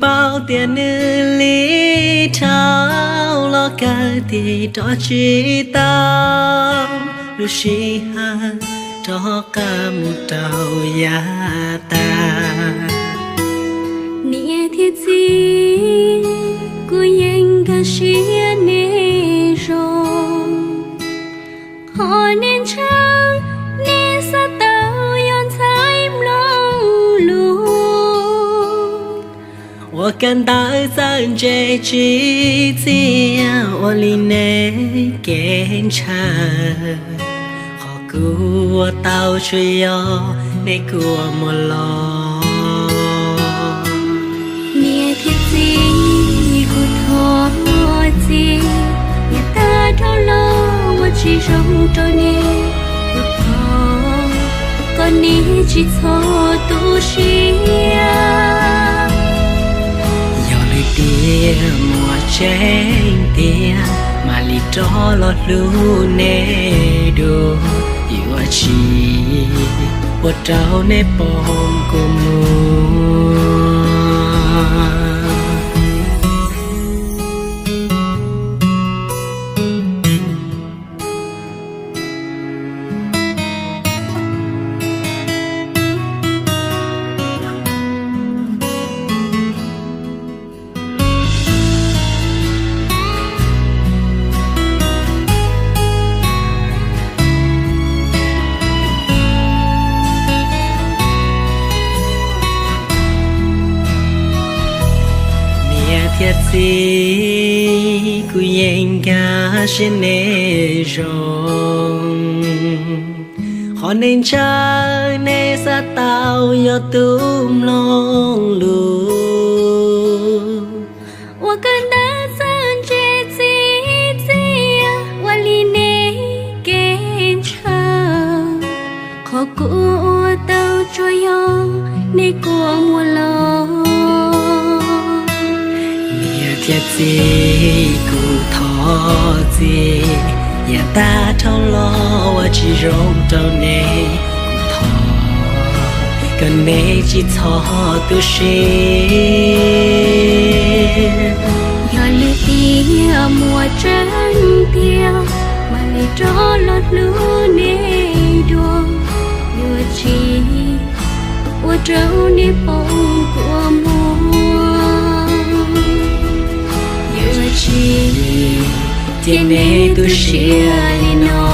Paub tias nws li dhau los kawg tig rov tsis tau, lub sij hawm rov qab mus rau yav tas. Niam thiab txiv, kuv yeej nkag siab nej zoo, qhov nej ntshaw nej xav tau yog ntxhais mloog lus. Ua kawg ntawv txawj ntse tsis txiaj ua li nej kev ntshaw, qhov kuv ua tau tsuas yog nej kua muag los. Niam thiab txiv, kuv thov txim, yog tag dhau los ua tsis zoo rau nej, kuv thov kom nej tsis txhob tu siab. Yog lwm tiam muaj tseeb tiag, mam li rov los hlub nej dua, yuav tsis ua rau nej poob kua muag. Niam thiab txiv, kuv yeej nkag siab nej zoo, qhov nej ntshaw nej xav tau yog tus mloog lus. Ua kawg ntawv txawj ntse txi txiaj ua li nej kev ntshaw, qhov kuv ua tau tsuas yog nej kua muag los. Niam thiab txiv, kuv thov txim, yog tag dhau los ua tsis zoo rau nej, kuv thov kom nej tsis txhob tu siab. Yog lwm tiam muaj tseeb tiag, mam li rov los hlub nej dua, yuav tsis ua rau nej poob kua muag. Yuav tsis cia nej tu siab li no.